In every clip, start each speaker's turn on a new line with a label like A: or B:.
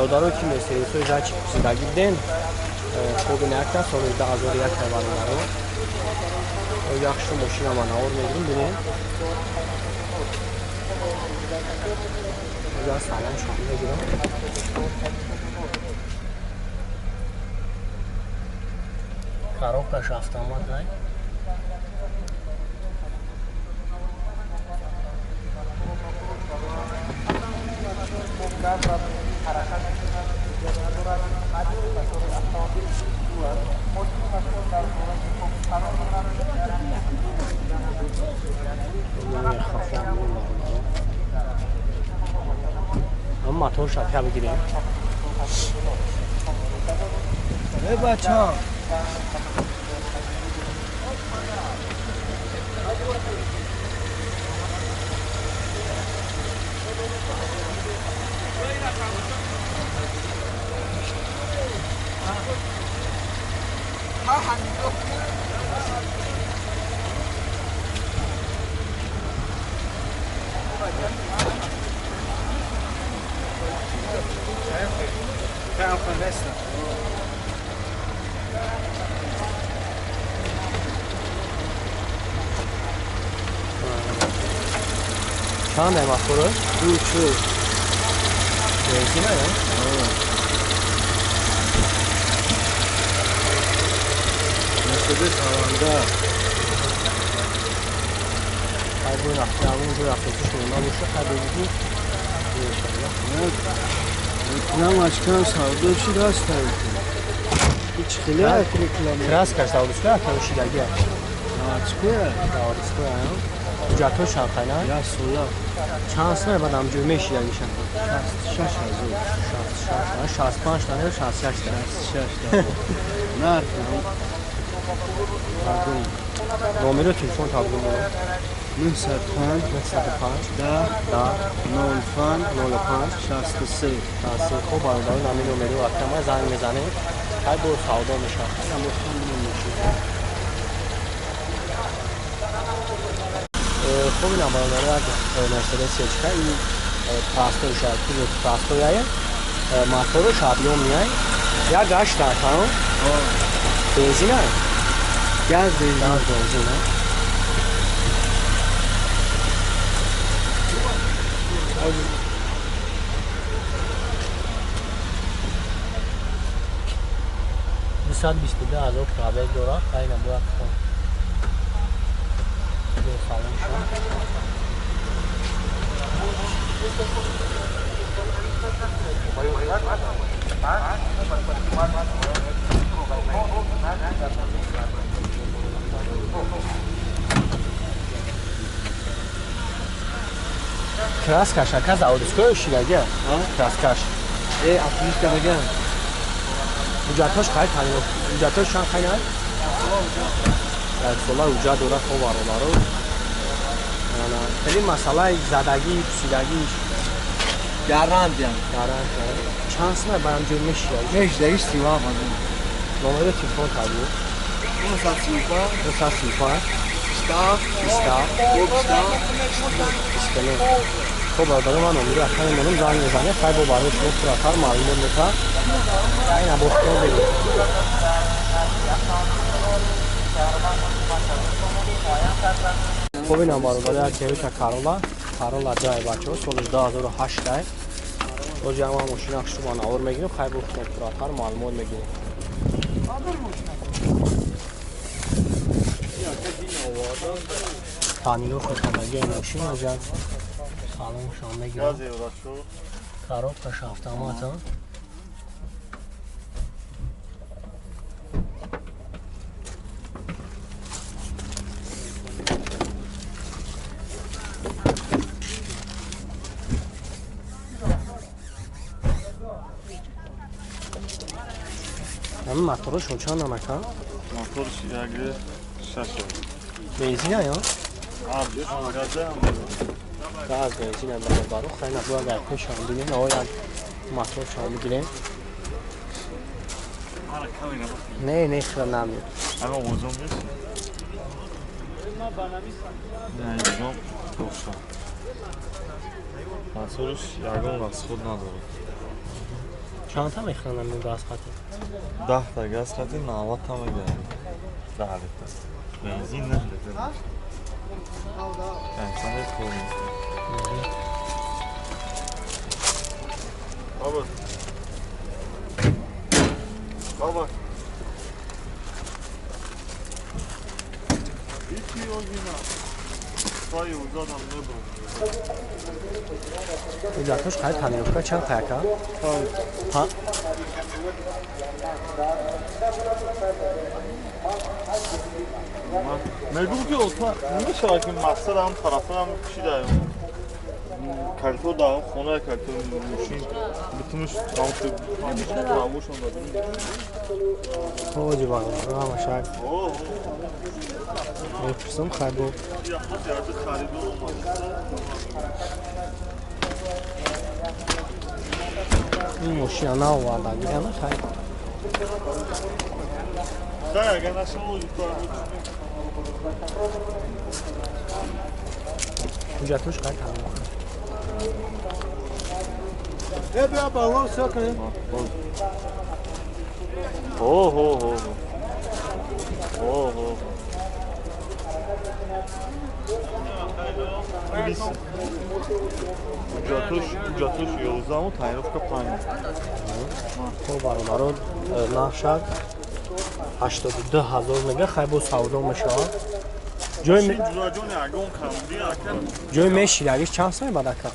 A: Бародаро ки мерседесҳои зайчик пурсидагӣ буден, хоб ин якта соли 2001 бародаро. Яхшу мошина ман навор мегирим, бинем. Я салон шуд мегирам. Коробкаш автомат ай. Мотор шапя бигирем.
B: Эй бача.
A: Чанд ай мотораш? 2.4. Бензин ай?
B: Мерседес Авангард.
A: Хай бо рафта, он ҷо рафта туш монда боша, хай бигӣ.
B: Реклама чикам савдо шид ҳастам. Ҳеч хеле реклама.
A: Краскаш заводская, кам шидагӣ.
B: Заводская?
A: Заводская. Ҳуҷҷатҳо шарқайна?
B: Як сола.
A: Чанд сомон баъд ҳамҷои мешидагиша?
B: 66 ҳазор.
A: 66, 65 та не 66 та?
B: 66 та. Нарх мардум.
A: Номеро телефон табдил монам.
B: 905
A: 905
B: 10
A: 10
B: 05
A: 05
B: 63
A: 63. Хоб бародарон, ҳамин номеро акама занг мезанем. Ҳар бор савдо мешавад. Хоб ина бародарон, як Мерседес Сечка ин простой шояд, кузов простой ае. Мотораш объем меай. Як гашт дар бензин ай?
B: Газ бензин.
A: Газ бензин ай. Дусад бисту ду ҳазор пробег дорад. Хайна бояд хон. Салон шуд. Краскаш ака заводской шидаги? Краскаш.
B: Э, автомобил кардаган.
A: Ҳуҷҷатҳош хай танин. Ҳуҷҷатҳош чанд хай на? Як сола ҳуҷҷат дорад, хоб бародаро. Хеле масъалаи задагӣ, пусидагӣ.
B: Гарантия.
A: Гарантия. Чанд сомон ба ҳамҷо мешидаги?
B: Мешидаги 37 ҳазор.
A: Номери телефон табдил.
B: 935
A: 935
B: 27
A: 27
B: 29.
A: Хоб бародаро, ман номери ака мемонам, занг мезанем, хай бо барои шумо пурратар маълумот метаҳад. Айна бо худо бигӯ. Хоб инам бародаро, як Toyota Corolla, Corolla дай бачаҳо, соли 2008 ай. Боз ҳама мошина шумо навор мегирем, хай бо худо пурратар маълумот мегирем. Танино хушомадагии мошин аҷаб. Салон шом мегирам. Коробкаш автомат. Ҳамин моторашон чанд намака?
C: Моторш як шаш.
A: Бензин ё?
C: Газам.
A: Газ бензин бародаро, хайна бояд дар пешам бинем, оя моторшон бигирем. Не, не, хела намеёд.
C: Ама озон нест? Не, озон тоша. Моторш ягон расход надорад.
A: Чанд та мехӯранд ин газ хати?
C: 10 та газ хати 90 та мегиранд. 10 литр. Бензин 9 литр. Кондиционер кор мекунад. Баба. Баба. Ити озина. Сай узадам небу.
A: Ҳуҷҷатош қай тонировка чанд қаяка? Ҳа?
C: Мегӯм ки мешавад ки мақсад ҳам тарафам чӣ даем? Калито даем, хона калито мошин битумуш ҳамушон дадем.
A: Хоҷи бародар, ҳама шак. Мепурсам хай бо. Ин мошина наоварда гиряна хай.
C: Хай, агар нашавад
A: ҳуҷҷатош қай тамом.
B: Бیا بالا سیا کنیم.
C: هو هو هو هو هو ҳуҷҷатош 11 тонировка 5.
A: Хоб бародаро, нархшак 82 ҳазор мега, хай бо савдо мешавад. Ҷои меширагиш чанд сом бад ака?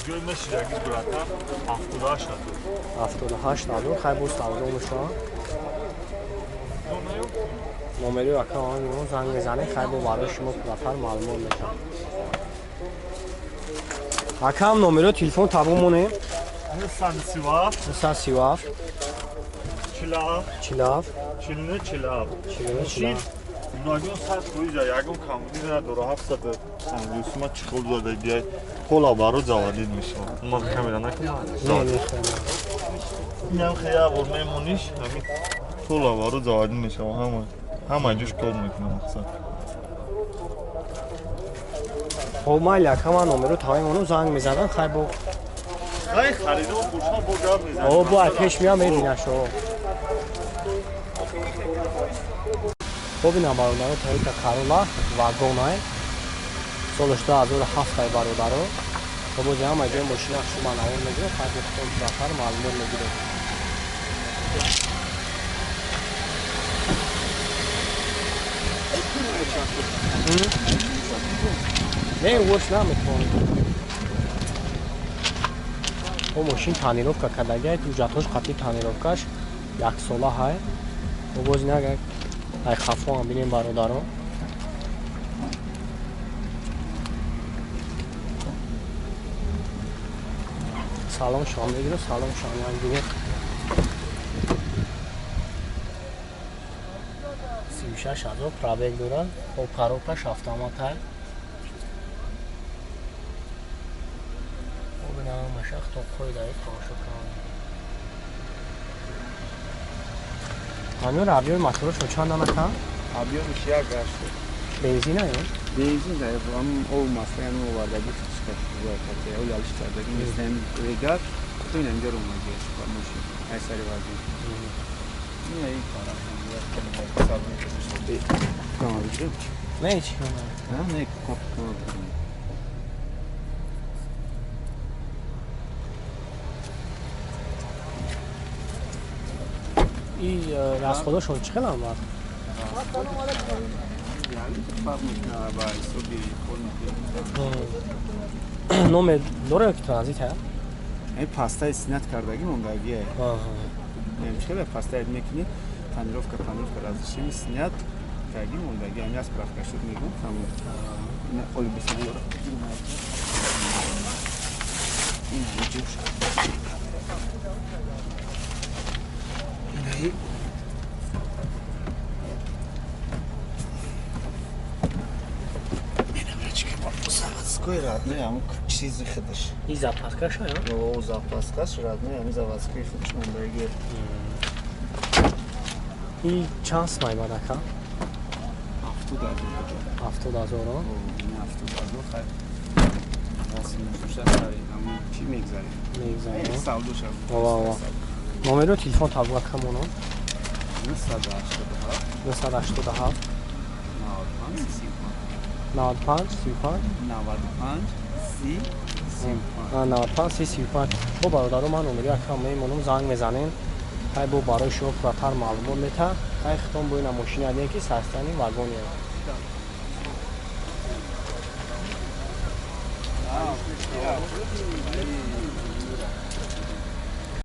C: Ҷои меширагиш брата 78 ҳазор.
A: 78 ҳазор, хай бо савдо мешавад. Номери ака занг мезанед, хай бо барои шумо пурратар маълумот мешавад. Акам номеро телефон табо монем.
C: 937
A: 937
C: 47
A: 47
C: 49 47
A: 49 47.
C: Ягон сад фоиза, ягон камбуди надора, 750 сума чихол дода биай. Пола баро заводид мешавад. Ма камера накунам.
A: Не, не,
C: Инам хея бор мемониш, ҳамин пола баро заводид мешавад. Ҳама ҳама ҷош кор мекунам мақсад.
A: Хоб майли ака, ман номеро тамоми мону занг мезанам, хай бо.
C: Хай харидор боша бо гап мезанам.
A: О, бо пеш меям мебинаш. Хоб ина бародаро, Toyota Corolla вагонай. Солаш 2007 бародаро. Хоб ози ҳама ҷои мошина шума навор мегирем, хай бо худтон пурратар маълумот мегирем. Не, вош наметавонем. Хоб мошин тонировка кардагиай, ҳуҷҷатҳош қатъи тонировкаш яксола ҳай. Хоб ози нагар ай хафо ҳам бинем бародаро. Салом шом мегирем, салом шом бинем. 36 ҳазор пробег дорад. Хоб коробкаш автомат ҳай. Хоб ина ҳамаша тоқҳои даи тамошо кунам. Ҳамин объёми моторашон чанд анака?
B: Объёмиш як гашт.
A: Бензин ё?
B: Бензин да, ҳам об маслаям овардаги худшка кате, о ялиш кардаги мислам регар, то ин инҷо омаги ба мошин. Ай сари вазин. Не, ин тараф
A: Не, ҳеч.
B: Не, коп.
A: И расходашон чӣ хелам бад? Номер дора ки транзит ҳа?
B: Пастаи снят кардаги мондагие. Чӣ хеле пастаи мекунӣ, тонировка разрешение снят кардаги мондаги. Ами аз справка шуд мегӯм, тамом. Ина оли бисёр. Ин ҷуш. Заводской родной, ҳамун чизи худаш.
A: И запаскаш ё?
B: О, запаскаш родной, ҳамин заводской худаш мондаги.
A: И чанд сумай бад ака?
B: 70 ҳазор.
A: 70 ҳазор?
B: О, 70 ҳазор хай. Расм мешавад, ҳамун чӣ мегзарем?
A: Мегзарем.
B: Савдо шав.
A: Ова, ова. Номеро телефон табуга камонон.
B: 987
A: 987
B: 95
A: 95 35
B: 95 30 35.
A: 95 30 35. Бо бародаро, ман номери акам мемонам, занг мезанем. Хай, бо барои шумо пурратар маълумот мета. Хай, хитон бо ина мошини адем, ки состояние вагоне.